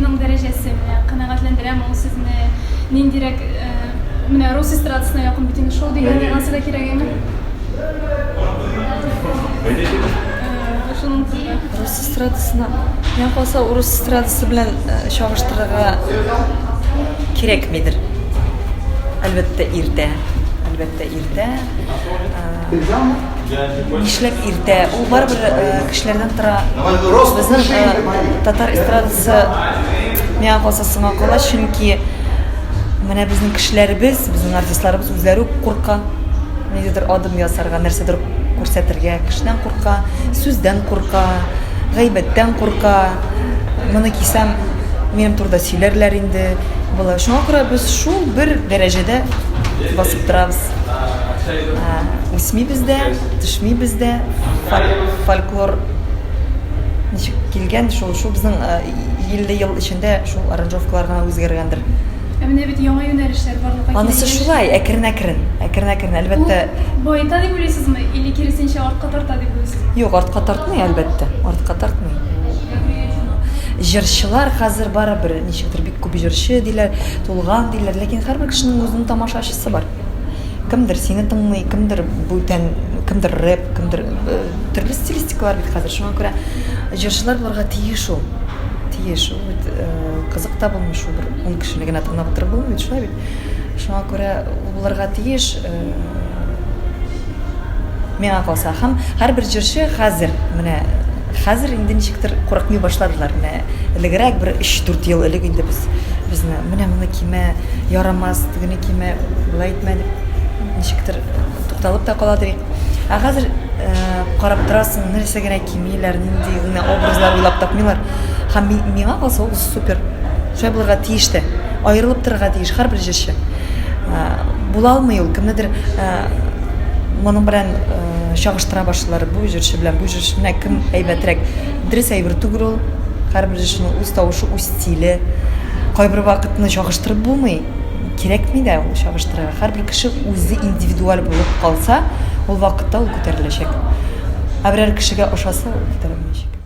Жюриның дәрәҗәсе менә канәгатьләндерәме ул сезне? Ниндирәк менә рус эстрадасына якын бит инде шул дигән ансы да кирәк әйме? Шуның турында. Рус эстрадасына, миңа калса, урыс эстрадасы белән чагыштырырга кирәкмидер. Әлбәттә, иртә. Әлбәттә, иртә. Нишләп иртә? Ул барыбер кешеләрдән тора. Безнең татар эстрадасы миңа калса соңга кала, чөнки менә безнең кешеләребез, безнең артистларыбыз үзләре үк курка. Ниндидер адым ясарга, нәрсәдер күрсәтергә. Кешедән курка, сүздән курка, гайбәттән курка. Моны кисәм, минем турыда сөйләрләр инде. Була. Шуңа күрә без шул бер дәрәҗәдә басып торабыз. Үсмибез дә, төшмибез дә. Фольклор ничек килгән, шул шул безнең 50 ел эчендә шул аранжировкалар гына үзгәргәндер. Ә менә бит яңа юнәлешләр барлыкка килә. Анысы шулай, әкрен-әкрен, әкрен-әкрен, әлбәттә. Ул баета дип уйлыйсызмы, или киресенчә артка тарта дип уйлыйсызмы? Юк, артка тартмый, әлбәттә, артка тартмый. Җырчылар хәзер барыбер ничектер бик күп җырчы диләр, тулган диләр, ләкин һәрбер кешенең үзенең тамашачысы бар. Кемдер сине тыңлый, кемдер бүтән, кемдер рэп, кемдер э, төрле стилистикалар бит хәзер. Шуңа күрә җырчылар булырга тиеш ул. Тиеш. Ул бит э, кызык та булмый шул бер ун кешене генә тыңлап утырып булмый бит, шулай бит. Шуңа күрә ул булырга тиеш. Э, миңа калса, һәм һәрбер җырчы хәзер менә хәзер инде ничектер курыкмый башладылар. Менә элегрәк бер 3-4 ел элек инде без безне менә моны кимә, ярамас, тегене кимә, болай итмә дип ничектер тукталып та кала дирик. Ә хәзер э, карап торасың, нәрсә генә кимиләр, нинди генә образлар уйлап тапмыйлар. Һәм миңа калса ул супер. Шулай булырга тиеш тә. Аерылып торырга тиеш һәрбер җырчы. Э, була алмый ул кемнедер э, моның белән чагыштыра башлыйлар. Бу җырчы белән бу җырчы менә кем әйбәтрәк. Дөрес әйбер түгел ул. Һәрбер җырчының үз тавышы, үз стиле. Кайбер вакытны чагыштырып булмый. Кирәкми дә ул чагыштырырга. Һәрбер кеше үзе индивидуаль булып калса, ул вакытта ул күтәреләчәк. Ә берәр кешегә ошаса, ул күтәрелмәячәк.